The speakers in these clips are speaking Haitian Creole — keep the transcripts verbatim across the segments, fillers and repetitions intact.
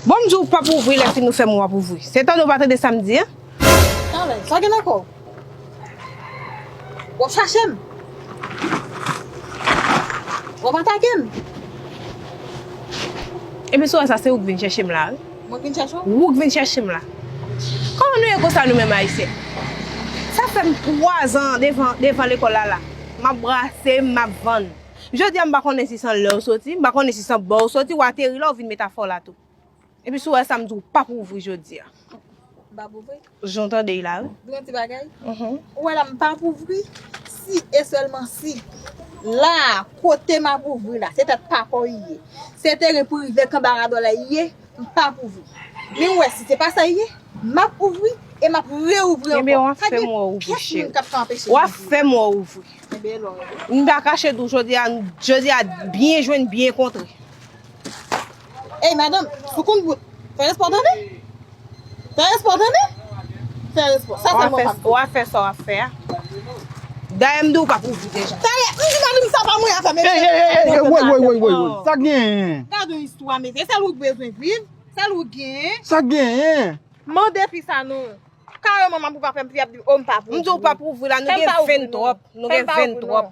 Bon, m di w p ap ouvri lè fin ou fè m w ap ouvri. Se tande w pa tande sa m di an? Talè, sa gen ankò? W ap chache m? W ap atake m? Epi si w wè sa, se ou k vin chèche m la, wi. Mwen k vin chèche w? Ou k vin chèche m la. Kòman nou ye konsa nou menm Ayisyen? Sa fè m twa zan devan, devan lekòl la la. M ap brase, m ap vann. Jodi a m pa konnen si se anlè w soti, m pa konnen si se anba w soti, w ateri la, w vin met afè w la tou. Epi si w wè sa m di w p ap ouvri jodi a. M p ap ouvri? Jan w tande l la, wi. Di yon ti bagay. Mhm. Ou wè la m p ap ouvri si e sèlman si la kote m ap ouvri la, se tèt papa w li ye. Se teren prive kanbaradòlè li ye, m p ap ouvri. Men w wè si se pa sa li ye, m ap ouvri e m ap reouvri ankò. Ebyen, w ap fè m wè w ouvri, cheri. W ap fè m wè w ouvri. Ebyen, lò. M pa kache tou jodi a, jodi a byen jwenn, byen kontre. Ey, madanm, sou konn bout. Fè respè w tande. Fè respè w tande. Fè respè w. Sa sèlman w ap fè. W ap fè sa w ap fè a. Dayè m di w p ap ouvri deja. Talè, m di madanm sa pa mwen afè mesye. Ey, ey, ey, ey, woy, woy, woy, woy, woy. Sa genyen? Gade yon istwa, mesye. Sèl ou k bezwen viv. Sèl ou genyen. Sa genyen? Mande fi sa non. Kareman, m ap ou pa fè m fi ap di m, o, m p ap ouvri. M di w p ap ouvri la, nou gen venn twòp. Nou gen venn twòp.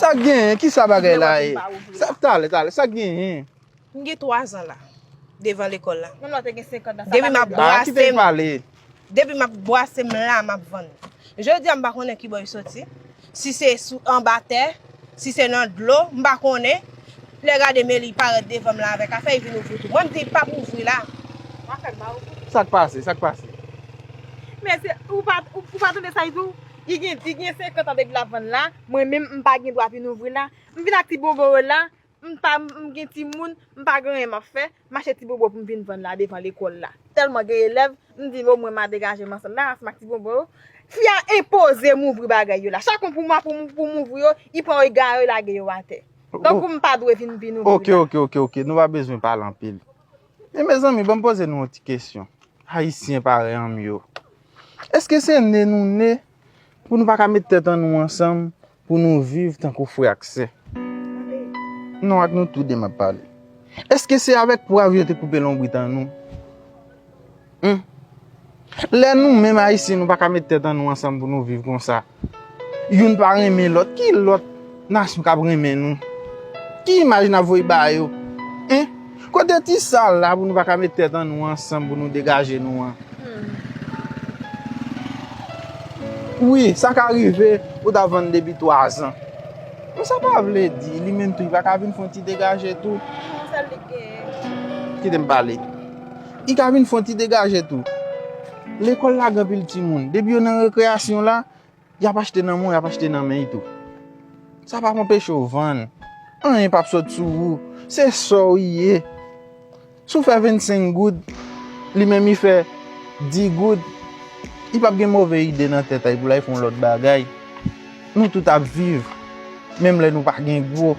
Sa genyen? Kisa bagay la ye? Sa, talè, talè, sa genyen? M gen twa zan la, devan lekòl la. Depi m ap brase m, depi m ap brase m la, m ap vann. Jodi a, m pa konnen ki bò l soti. Si se sou, anba tè, si se nan dlo, m pa konnen. Lè gade men li parèt devan m la avèk afè, li vin ouvri tou. Mwen, m di l p ap ouvri la. Sa k pase? Sa k pase? Mesye, ou pa, ou, ou pa tande sa l di w? Li gen, li gen senkant an depi l ap vann la. Mwen menm, m pa gen dwa vin ouvri la. M vin ak ti bonbon yo la. M pa, m gen timoun, m pa gen anyen m ap fè. M achte ti bonbon pou m vin vann la devan lekòl la. Tèlman gen elèv, m di, omwen m a degaje m ansanm la, ansanm ak ti bonbon yo. Fi a enpoze m ouvri bagay yo la. Chak yon pou m, pou m, pou m ouvri yo, li pran yo, li gare yo, lage yo atè. Tankou m pa dwe vin, vin ouvri la. Ok, ok, ok, ok. Nou pa bezwen pale anpil. Men, mezanmi, ban m poze nou yon ti kesyon. Ayisyen parèy an m yo. Èske se ne nou ne pou nou pa ka met tèt an nou ansanm pou nou viv tankou frè ak sè? Non, ak nou tou de m ap pale. Èske se avèk pwav yo te koupe lonbrit an nou? Hum? Lè nou menm Ayisyen, nou pa ka met tèt an nou ansanm pou nou viv konsa. Youn pa renmen lòt, ki lòt nasyon k ap renmen nou? Ki imaj n ap voye ba yo? Hein? Kote ti sa la pou nou pa ka met tèt an nou ansanm pou nou degaje nou an? Hmm. Wi, sa ka rive ou ta vann depi twa zan. Men sa pa vle di li menm tou li pa ka vin fè yon ti degaje tou. Non, sèl li k genyen. Kite m pale. Li ka vin fè yon ti degaje tou. Lekòl la gen anpil timoun. Depi yo nan rekreyasyon la, y ap achte nan men w, y ap achte nan men l tou. Sa p ap anpeche w vann. Anyen p ap sot sou ou. Se sa w ye. Si w fè vennsenk goud, li menm li fè dis goud, li p ap gen move ide nan tèt a l pou l al fè yon lòt bagay. Nou tout ap viv, menm lè nou pa gen gwo.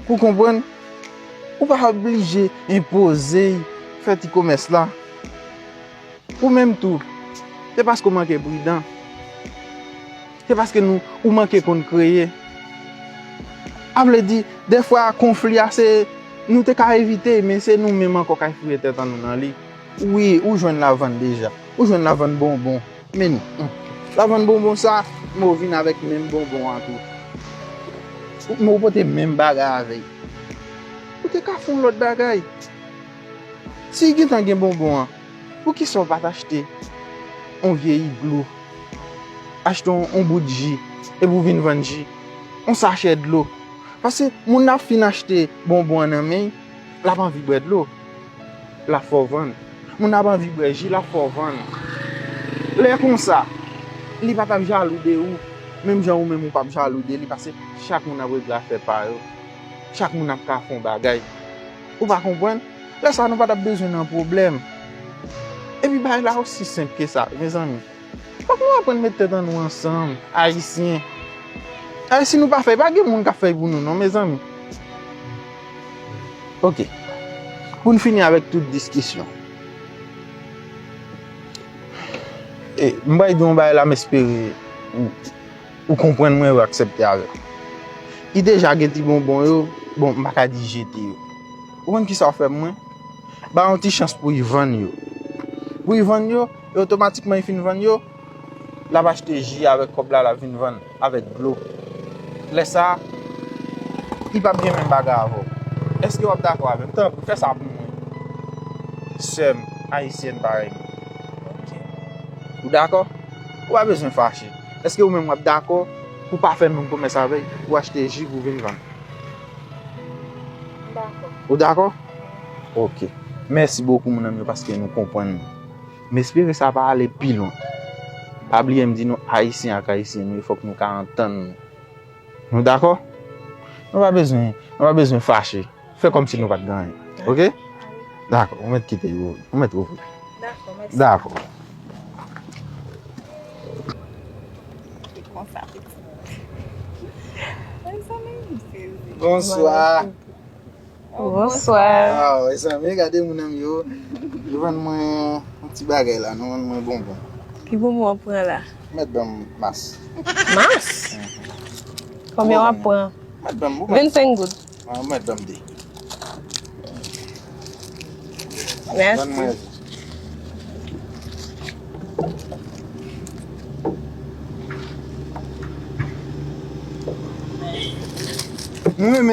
Ou konprann? Ou pa oblije enpoze l fè ti komès la. Ou menm tou, se paske w manke pridan. Se paske nou, ou manke konn kreye. A vle di, dèfwa konfli a se, nou te ka evite, men se nou menm ankò k al foure tèt an nou nan li. Wi, ou jwenn lavann deja. Ou jwenn lavann bonbon. Men nou, hmm. Lavann bonbon sa, men w vin avèk menm bonbon an tou. Ou, men w pote menm bagay avè l. Ou te ka fè yon lòt bagay. Si gentan gen bonbon an, poukisa w pa t achte yon vye iglo? Achte yon, yon bout ji, epi w vin vann ji, yon sachè dlo. Paske moun nan ap fin achte bonbon an nan men l, l ap anvi bwè dlo, l ap fè w vann. Moun nan ap anvi bwè ji, l ap fè w vann. Lè konsa, li pa t ap jalou de ou, menm jan ou menm ou p ap jalou de li, paske chak moun ap regle afè pa yo. Chak moun ap ka fè yon bagay. Ou pa konprann? Lè sa a, nou pa t ap bezwen nan pwoblèm. Epi bagay la osi senp ke sa, mezanmi. Fòk nou aprann met tèt an nou ansanm, Ayisyen. Ayisyen, nou pa fè, pa gen moun k ap fè pou nou, non, mezanmi. Ok. Pou n fini avèk tout diskisyon. E, m pral di yon bagay la, m espere ou, ou konprann mwen, ou aksepte avè m. Li deja gen ti bonbon yo, bon, m pa ka di jete yo. Ou konn kisa w fè mwen? Ba yon ti chans pou li vann yo. Pou li vann yo, e otomatikman li fin vann yo, l ap achte ji avèk kòb la, l ap vin vann avèk dlo. Lè sa a, li p ap gen menm bagay avè w. Èske w ap dakò avè m? Tanpri, fè sa pou mwen. Sè m, ayisyèn parèy mwen. Ou dakò? Ou pa bezwen fache. Èske ou menm w ap dakò pou w pa fè menm komès avè l, pou w achte ji pou w vin vann? M dakò. Ou dakò? Ok. Mèsi bokou, moun an m yo, paske nou konprann mwen. M espere sa pa ale pi lwen. Pa bliye m di nou, Ayisyen ak Ayisyen nou ye, fòk nou ka antann nou. Nou dakò? Nou pa bezwen, nou pa bezwen fache. Fè kòmsi nou pa t gen anyen. Ok? Dakò, ou mèt kite yo. Ou mèt ouvri. Dakò, mèsi. Dakò. Se konsa, pitit. Mezanmi, m sezi. Bonswa. Oh, bonswa. Ah, mezanmi, gade moun an m yo. Yo vann mwen yon ti bagay la, nou vann mwen bonbon. Ki bonbon w ap pran la? Mèt ban m mas. Mas? Konbyen w ap pran? Mèt ban m, ou mèt. Vennsenk goud. Ah, mèt ban m de. Mèsi. Ban mwen. Nou renmen